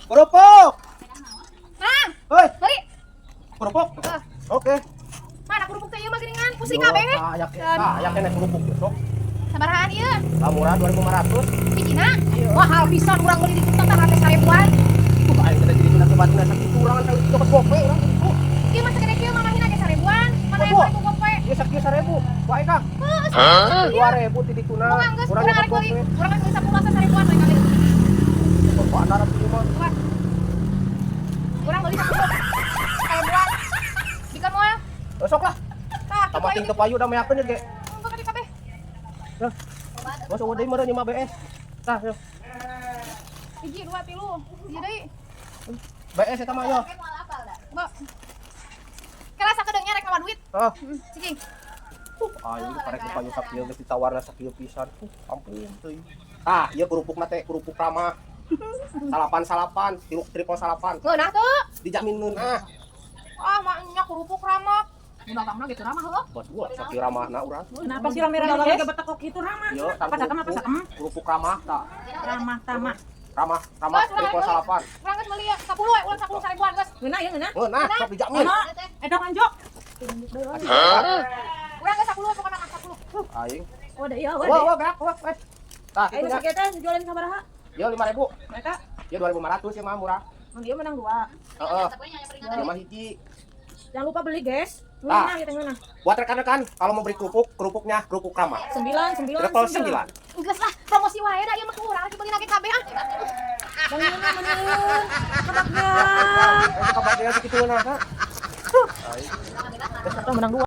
Kerupuk. Mang, Hoi, beli. Kerupuk. Eh. Oke. Mana kerupuk teh ieu mah geuningan, pusing kabeh. Aya aya keneh kerupuk sok. Sabarahaan ieu? Lah, murah, 2500. Hijina? Mahal pisan, urang meuli di kota tah harga 1000-an. Aing teh jadi tuna kebatina sakitu urang kan dapat gope urang gitu. Ieu mah sagede kieu mamahina ge 1000-an. Mana Waduh. yang 1000 gope? Ieu sakieu 1000. Wae, Kang. Heuh, 2000 ti dituna. Bukan geus Urang urang dapat arek meuli, gope. Urang arek meuli 10 masa 1000-an we kali. Bapak antara ieu mah. Bukan. Urang meuli 10 1000-an. Bikeun moal? Eh, sok lah. Tah, Tambah ting teu payu da meakeun ge. Untuk ka kabeh. Hah. Bos eueuh deui meureun 5 BS. Tah, yo. Hiji, dua, tilu. Hiji deui. BS eta mah yo. Mbak. Kela sakedeungnya rek mawa duit. Heeh. Cicing. Aing karek teu payu sakieu geus ditawarna sakieu pisan. Ampun teuing. Tah, ieu kerupukna teh kerupuk ramah. Salapan salapan, tilu triple salapan. Ngeunah tuh. Dijamin ngeunah. Ah, maknya kerupuk ramah. Dagangna gitu ramah heuh. Buat gua sakieu ramahna urang. Kenapa sih rame-rame, guys? Betekok gitu ramah. Yo, Apa sakem, apa sakem? Kerupuk ramah tah. Ramah tamah. Ramah, ramah Geus, urang triple meuli. salapan. Urang geus meuli ya 10 we, urang 10 1000-an geus. Ngeunah ya, ngeunah. Ngeunah, sok dijamin. Ono, edok anjok. Urang geus 10 we pokona mah 10. Aing. Oh, da iya, Wah, wah. wah, gerak, wah, weh. Tah, Eh, itu nya. nu sakieu teh jualan sabaraha? Yo 5000. Mereka, Yo 2500 ya mah murah. mun ieu menang dua. Heeh. Ieu mah hiji. Jangan lupa beli, guys. Tah. Ngeunah kita ngeunah. Buat rekan-rekan kalau mau beli kerupuk, kerupuknya kerupuk ramah. 9 9 Triple 9. Geus lah, promosi wae da ieu mah ku urang lagi meuli ge kabeh ah. Ngeunah meureun. Kebagian. Eh, kabar dia sakitu nah. Aing. Besok menang dua.